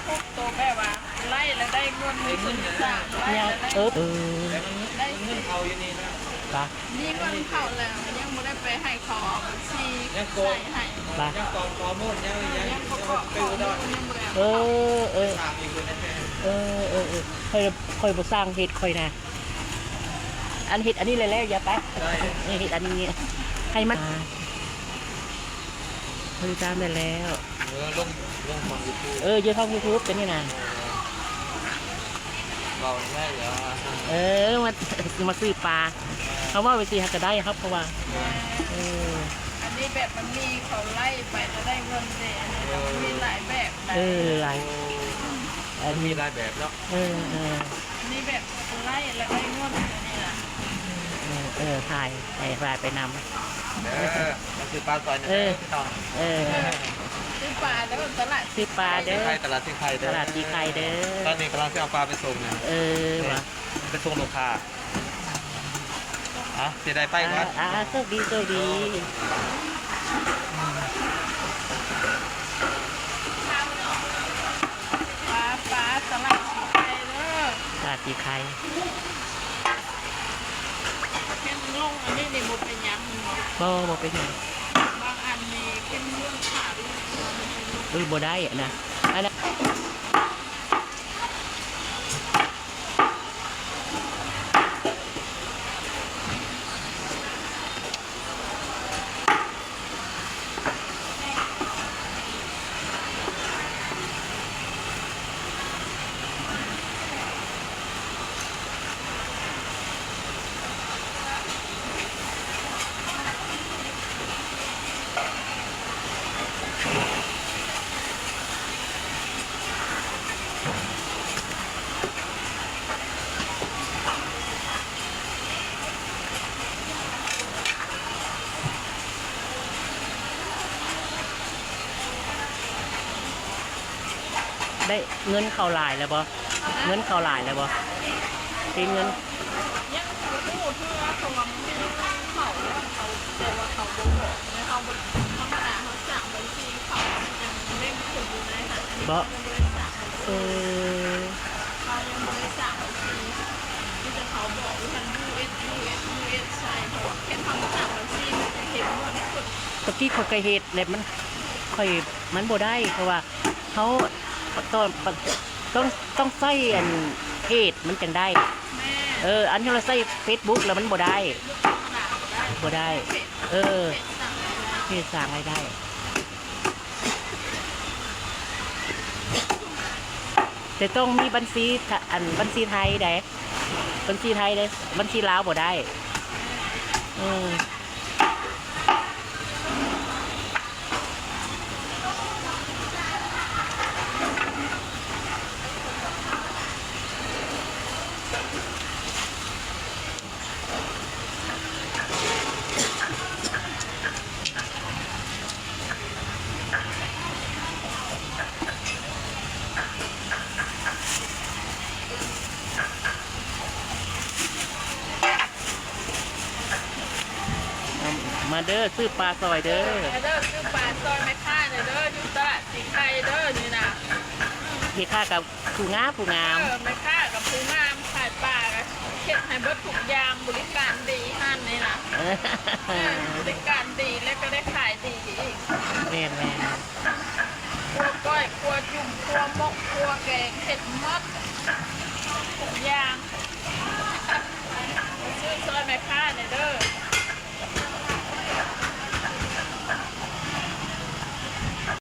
ພວກໂຕແບບວ່າໄລ່ແລ້ວໄດ້ເງິນ ມີຄົນຈ້າງໄລ່ແລ້ວໄດ້ ເອີ ໄດ້ເງິນເຂົ້າຢູ່ນີ້ນະ ປະ ມີເງິນເຂົ້າແລ້ວ ຍັງບໍ່ໄດ້ໄປໃຫ້ເຂົາເອົາບັນຊີໃສ່ໃຫ້ ປະ ຍັງກອກຂໍ້ມູນ ຍັງ ຍັງ ຍັງປະກອບຂໍ້ມູນ ຍັງບໍ່ໄດ້ ເອີ ເອີ ເອີ ຂ້ອຍ ຂ້ອຍບໍ່ຊ່າງເຮັດ ຂ້ອຍນະ ອັນເຮັດອັນນີ້ແລ້ວໆ ຢ່າໄປ ເຮັດອັນນີ້ໃຫ້ມັນ ເພິ່ນຕາມໄດ້ແລ້ວ ເອີ ລົງ ລົງຊ່ອງຢູທູບ ເອີ ຢູ່ຊ່ອງຢູທູບເປັນນີ້ນະ ເວົ້າແລ້ວ ເອີ ມາ ມາຊື້ປາ ເຮົາເວົ້າໄປຊິ ເຮົາກໍໄດ້ ເຮົາ ເພາະວ່າ ເອີ ອັນນີ້ແບບມັນມີເຂົາໄລ່ໄປແລ້ວໄດ້ເງິນເດ້ ອັນນີ້ມັນມີຫຼາຍແບບນະ ເອີ ຫຼາຍ ມັນມີຫຼາຍແບບເນາະ ເອີ ເອີ ອັນນີ້ແບບໄລ່ແລ້ວໄດ້ເງິນ ອັນນີ້ນະ ເອີ ເອີ ຖ່າຍ ໃຫ້ຖ່າຍໄປນຳ ເອີ ມາຊື້ປາຊ່ອຍແດ່ເດີ ເອີ ພີ່ນ້ອງ ເອີ ຊື້ປາເດີ ຕະຫຼາດ ຊື້ປາເດີ ຕະຫຼາດສີໄຄເດີ ຕະຫຼາດສີໄຄເດີ ຕອນນີ້ກຳລັງຊິເອົາປາໄປສົ່ງນະ ເອີ ວ່າ ໄປສົ່ງລູກຄ້າ ອ່ະ ຊິໄດ້ໄປກ່ອນ ອ່າ ໂຊກດີ ໂຊກດີ ປາ ປາ ຕະຫຼາດສີໄຄເດີ ຕະຫຼາດສີໄຄ ເຫັນລົງອັນນີ້ນີ້ບໍ່ເປັນຫຍັງແມ່ນບໍ່? ບໍ່ ບໍ່ເປັນຫຍັງ ບາງອັນນີ້ເປັນເລື່ອງຂາດ ເອີ ບໍ່ໄດ້ນະ ອັນນັ້ນ ໄດ້ເງິນເຂົ້າຫຼາຍແລ້ວບໍ່? ເງິນເຂົ້າຫຼາຍແລ້ວບໍ່? ເປັນເງິນ ຍັງບໍ່ຮູ້ເທື່ອ ເພາະວ່າມັນມີເງິນເຂົ້າແລ້ວ ເຂົາ ແຕ່ວ່າເຂົາບໍ່ບອກ ແລ້ວເຮົາບໍ່ ທຳມະດາເຮົາສ້າງບັນຊີເຂົາ ມັນຍັງເດ້ງຂຶ້ນຢູ່ໃນຫັ້ນ ອັນນີ້ເຮົາຍັງບໍ່ໄດ້ສ້າງບັນຊີ ເອີ ເຮົາຍັງບໍ່ໄດ້ສ້າງບັນຊີ ມີແຕ່ເຂົາບອກຢູ່ຫັ້ນ ຢູເອັສ ຢູເອັສ ຢູເອັສ ໃສ່ ເພາະວ່າແຄ່ເຮົາສ້າງບັນຊີ ມັນຈະເຫັນເງິນຂຶ້ນ ຕະກີ້ຂ້ອຍກໍເຮັດແຫຼະ ມັນ ຂ້ອຍ ມັນບໍ່ໄດ້ ເພາະວ່າ ເຮົາຕ້ອງ ຕ້ອງ ຕ້ອງໃຊ້ອັນເພຈມັນຈັ່ງໄດ້ ແມ່ນ ເອີ ອັນທີ່ເຮົາໃຊ້ເຟສບຸກແລ້ວມັນບໍ່ໄດ້ ບໍ່ໄດ້ ເອີ ເພຈສ້າງລາຍໄດ້ ເພຈສ້າງລາຍໄດ້ ແຕ່ຕ້ອງມີບັນຊີ ອັນ ບັນຊີໄທໃດ໋ ບັນຊີໄທເດ້ ບັນຊີລາວບໍ່ໄດ້ ເອີ. ມາເດີ ຊື້ປາຊ່ອຍເດີ ມາເດີ ຊື້ປາຊ່ອຍແມ່ຄ້າແດ່ເດີ ຢູ່ຕະຫຼາດສີໄຄເດີ ນີ້ນະ ແມ່ຄ້າກໍຜູ້ງາມ ຜູ້ງາມ ເອີ ແມ່ຄ້າກໍຜູ້ງາມ ຂາຍປາກໍເຮັດໃຫ້ເບິດທຸກຢ່າງ ບໍລິການດີຫັ້ນນີ້ນະ ເອີ ເອີ ບໍລິການດີ ແລ້ວກໍໄດ້ຂາຍດີອີກ ແມ່ນໆ ຄົວກ້ອຍ ຄົວຈຸ່ມ ຄົວໝົກ ຄົວແກງ ເຮັດໝົດທຸກຢ່າງ.